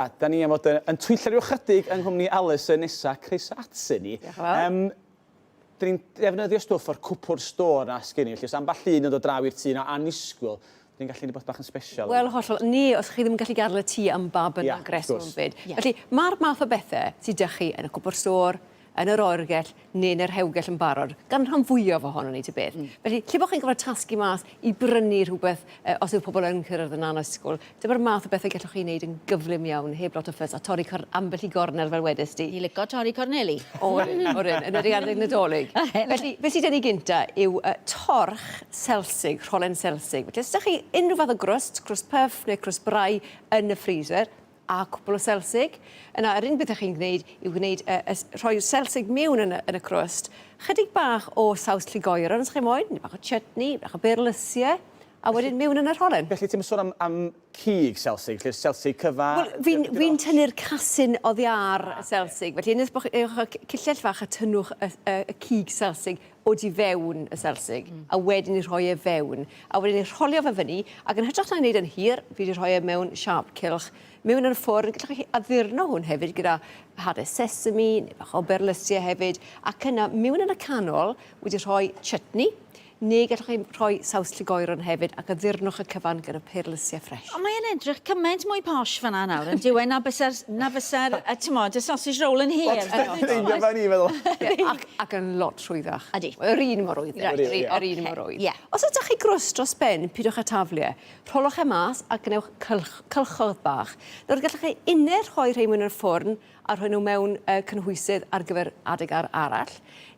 A da ni am fod yn, yn twyllo rhyw chydig yng nghwmni Alison nesa, croeso atyn ni. Diolch yn fawr. Um, dyn ni'n defnyddio stwff o'r cwpwr stôr na sgyn ni, felly os ambell un yn dod draw i'r tŷ na annisgwyl, dyn ni'n gallu gwneud bach yn special. Wel, hollol. Ni, os chi ddim yn gallu gadael y tŷ am ba bynnag yeah, reswm fyd. Yeah. Felly, mae'r math o bethau sydd 'da chi yn y cwpwr stôr, yn yr oergell neu yn y rhewgell yn barod, gan rhan fwyaf ohonon ni ta beth. Mm. Felly, lle bod chi'n gorfod tasgu mas i brynu rhywbeth uh, os yw pobl yn cyrraedd yn anysgwyl, dyma'r math o bethau gallwch chi wneud yn gyflym iawn, heb lot o ffys, a torri cor ambell i gornel fel wedes di. Ni lico torri corneli. Oren, oren, yn yr adeg Nadolig. Felly, beth sydd gen i gynta yw uh, torch selsig, rholen selsig. Felly, os ydych chi unrhyw fath o grwst, crwst puff neu crwst brau yn y freezer, a cwpl o selsig. Yna, yr unig beth ych chi'n gwneud yw gwneud, uh, uh, rhoi'r selsig mewn yn y, yn y crwst, chydig bach o saws llugoeron os chi moyn, neu bach o chutney, bach o berlysiau, a wedyn mewn yn yr holen. Felly ti'n sôn am, am cig selsig, felly'r selsig cyfa? Wel, fi'n fi tynnu'r casyn oddi ar y selsig. Felly, unwaith bod chi cillell fach a tynnwch y, y, y cig selsig o du fewn y selsig, mm. a wedyn i rhoi e fewn. A wedyn i rholio fe fyny, ac yn hytrach na wneud yn hir, fi wedi rhoi e mewn siâp cylch, mewn yn y ffwrn. Gallwch chi addurno hwn hefyd gyda hadau sesame, neu bach o berlysiau hefyd, ac yna mewn yn y canol wedi rhoi chutney, neu gallwch chi rhoi saws llugoeron hefyd ac addurnwch y cyfan gyda perlysiau ffresh. Ond mae'n edrych cymaint mwy posh fan'na nawr yn dyw e na bysa'r na fysa'r yy t'mod y sausage roll yn hir. Yn union fel o'n i'n meddwl. Ac ac yn lot rhwyddach. Ydi. Yr un mor rwydd. Reit. Yr un yr un mor rwydd. Ie. Os ydach chi grwst dros ben, pidwch â taflu e. Rholwch e mas a gwnewch cylch cylchoedd bach. Nawr gallwch chi une rhoi rhei mewn i'r ffwrn a rhoi nhw mewn uh, cynhwysydd ar gyfer adeg ar arall,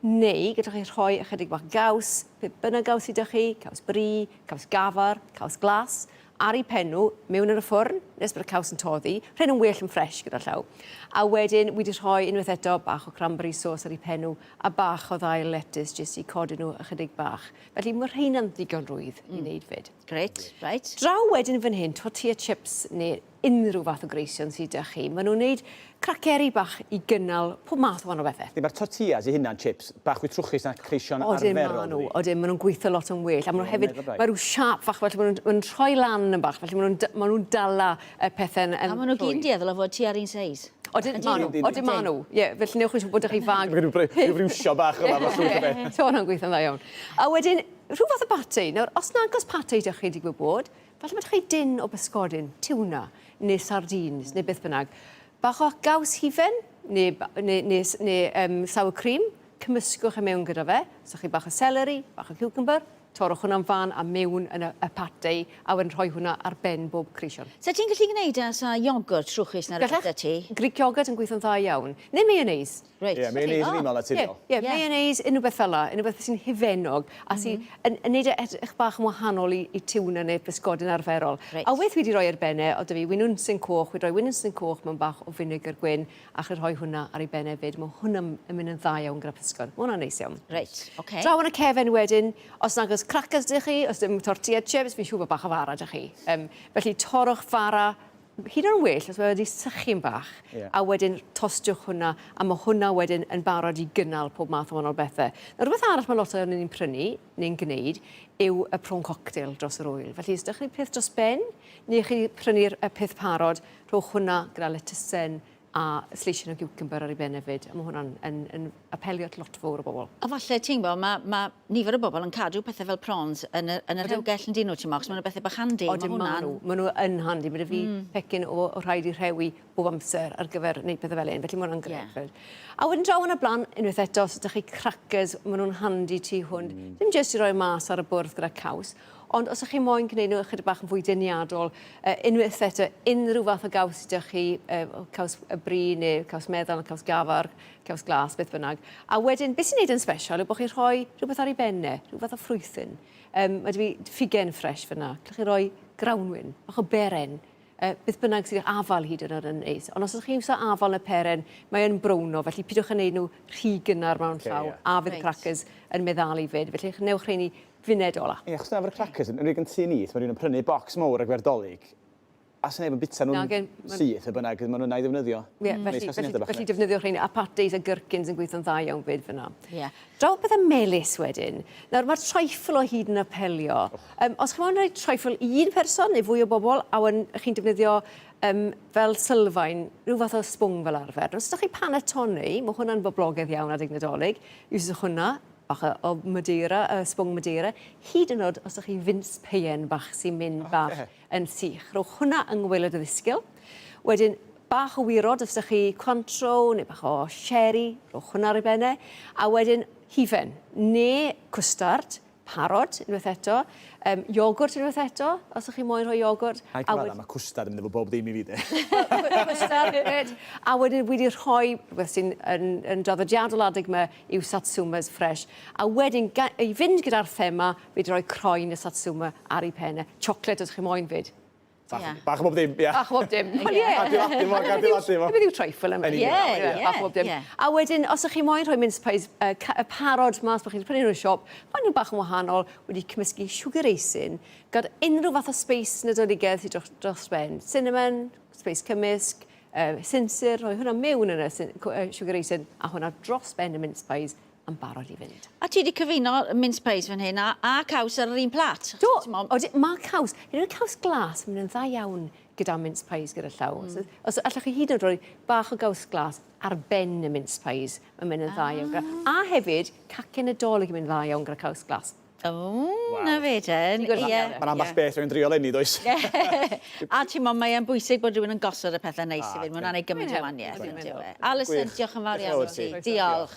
neu gallwch chi rhoi ychydig bach gaws, pe bynnag gaws sydd 'da chi, caws brie, caws gafar, caws glas, ar eu pen nhw, mewn yn y ffwrn, nes bod y caws yn toddi. Rhain yn well yn ffresh gyda llaw. A wedyn, wedi rhoi unwaith eto bach o cranberry sauce ar eu pen nhw a bach o ddail letys jyst i codi nhw ychydig bach. Felly mae rheina'n ddigon rwydd mm. i wneud fyd. Grêt, reit. Draw wedyn fan hyn, tortilla chips neu unrhyw fath o greision sydd 'da chi. Maen nhw'n wneud craceri bach i gynnal pob math o wahanol bethau. Ydy, mae'r tortillas eu hunain, chips, bach fwy trwchus na creision Odyn, arferol, maen nhw. dydi? Odyn, maen nhw'n gweithio lot yn well. A maen nhw hefyd, mae rhyw siâp fach, felly maen nhw'n ma nhw rhoi lan yn bach, felly maen nhw'n ma nhw dala y pethau yn, yn A maen nhw gyd yn dueddol o fod tua'r un seis. Odyn, maen nhw. Odyn, maen nhw. Ie, felly newch yn siŵr bod 'da chi fag. Mae gen i rhyw friwsio bach yma, efo llwyth o beth. So hwnna'n gweithio'n dda iawn. A wedyn, rhyw fath o pate. Nawr, os nag oes pate 'da chi, digwydd bod, Falle bod chi dun o bysgodyn, tiwna, neu sardines, neu beth bynnag. Bach o gaws hufen, neu, neu, neu, neu um, sour cream, cymysgwch e mewn gyda fe. Os ydych chi bach o celery, bach o cucumber, torrwch hwnna'n fan a mewn yn y, y pate, a wedyn rhoi hwnna ar ben bob creision. Sa ti'n gallu gwneud e os a iogwrt trwchus na rhywbeth 'da ti? Greek yoghurt yn gweithio'n dda iawn. Neu mayonnaise. Reit. Ie, mayonnaise yn un naturiol. Ie, ie, mayonnaise, unrhyw beth fel 'na, unrhyw beth sy'n hufennog a sy'n yn yn neud e edrych bach yn wahanol i i tiwna neu bysgodyn arferol. Reit. A beth wi 'di roi ar ben e, o'dd 'da fi winwnsyn coch, wi 'di roi winwnsyn coch mewn bach o finegr gwyn a chi rhoi hwnna ar ei ben e 'fyd. Ma' hwnna yn mynd yn dda iawn gyda pysgod. Ma' hwnna'n neis iawn. Reit, oce. Draw yn y cefen wedyn, os nag o's crackers 'da chi, os dim tortilla chips, fi'n siŵr bod bach o fara 'da chi. Yym felly torrwch fara hyd yn oed yn well os mae wedi sychu'n bach yeah. a wedyn tostiwch hwnna a mae hwnna wedyn yn barod i gynnal pob math o wahanol bethau. Nawr rhywbeth arall mae lot o'n ni'n prynu neu'n gwneud yw y prawn cocktail dros yr ŵyl. Felly os ydych chi peth dros ben neu chi prynu'r y peth parod, rhowch hwnna gyda letysen a sleisien o giwcymbyr ar ei ben hefyd, a mae hwnna'n yn, yn apelio at lot fawr o bobl. A falle, ti'n gwybod, mae, ma nifer o bobl yn cadw pethau fel prawns yn y, yn y rhewgell yn dyn nhw, ti'n meddwl, achos maen nhw'n bethau bach handi. Odyn, maen nhw. Maen nhw yn handi. Mae 'da fi mm. pecyn o, o rhaid i rhewi bob amser ar gyfer wneud pethau fel hyn, felly mae hwnna'n grêt. Yeah. A wedyn draw yn y blaen, unwaith eto, os ydych chi crackers, maen nhw'n handi tu hwnt. Mm. Dim jyst i roi mas ar y bwrdd gyda caws, Ond os ych chi moyn gwneud nhw ychydig bach yn fwy deniadol, uh, unwaith eto, unrhyw fath o gaws ydych chi, uh, caws y bri neu caws meddal, caws gafar, caws glas, beth bynnag. A wedyn, beth sy'n neud yn special yw bod chi'n rhoi rhywbeth ar ei ben e, rhyw fath o ffrwythyn. Um, mae 'da fi ffigen ffresh fyna. Gallwch chi roi grawnwin, bach o beren, uh, beth bynnag sydd afal hyd yn oed yn neis. Ond os ydych chi'n iwso afal neu peren, mae yn browno, felly pidwch yn neud nhw rhy gynnar mewn okay, llaw, yeah. a fydd y crackers yn meddalu fyd. Felly newch rheini funed ola. Ie, achos na efo'r crackers, yn unig yn tŷ ni, mae rhywun yn prynu bocs mowr ar gyfer Dolig. A sy'n neb yn bita nhw'n syth, y bynnag, maen nhw'n na i ddefnyddio. Ie, felly, felly, felly defnyddio rheina. A pates a gherkins yn gweithio'n dda iawn fyd fyna. Yeah. Draw pethau melys wedyn. Nawr, mae'r trifle o hyd yn apelio. Oh. Os chi'n moyn rhoi trifle i un person neu fwy o bobl, a wedyn chi'n defnyddio fel sylfaen, rhyw fath o sbwng fel arfer. Os ydych chi panettone, mae hwnna'n boblogaidd iawn adeg Nadolig, iwswch hwnna, bach o Madeira, sbwng Madeira, hyd yn oed os ydych chi fince peien bach sy'n mynd bach yn sych. Rhowch hwnna yng ngwaelod y ddisgyl. Wedyn, bach o wirod os ydych chi Cointreau neu bach o sherry, rhowch hwnna ar ei benne. A wedyn, hufen neu cwstard, parod unwaith eto, iogwrt unwaith eto, os ydych chi moyn rhoi iogwrt. Rhaid cyfadda, mae cwstard yn mynd efo bob dim i fi de. Cwstard, gret. A wedyn wedi rhoi rhywbeth sy'n yn, yn draddodiadol adeg yma yw satsumas fresh. A wedyn, i fynd gyda'r thema, fi wedi rhoi croen y satsuma ar ei pen e. Chocolate os chi moyn fyd. Bach, yeah. bach o bob dim, ie. Bach o bob dim. Wel, ie. Adeiladu fo, adeiladu fo. Beth yw trifle yma? Ie, ie. Bach o bob dim. A wedyn, os ych chi moyn rhoi mince pies uh, parod mas, bod chi'n prynu nhw'n siop, maen nhw'n bach yn wahanol, wedi cymysgu sugar raisin, gyda unrhyw fath o space nadoligedd sydd dros, dros ben. Cinnamon, space cymysg, uh, sinsir, rhoi hwnna mewn yn y sugar raisin, a hwnna dros ben y mince pies, yn barod i fynd. A ti wedi cyfuno mince pies fan hyn a, a caws ar yr un plat? Do, odi, mae caws, hyn oed caws glas yn mynd yn dda iawn gyda mince pies gyda llaw. Os allwch chi hyd yn oed rhoi bach o gaws glas ar ben y mince pies, mae'n mynd yn dda iawn. Gyda. Ah. A hefyd, cacen Nadolig yn mynd yn dda iawn gyda caws glas. O, na fe den. Ie. Mae'n ambell beth rwy'n drio lenni, does? A ti'n mo, mae e'n bwysig bod rhywun yn gosod y pethau neis i fynd. Mae hwnna'n ei gymaint o wahaniaeth. Alison, diolch yn fawr iawn i ti. Diolch.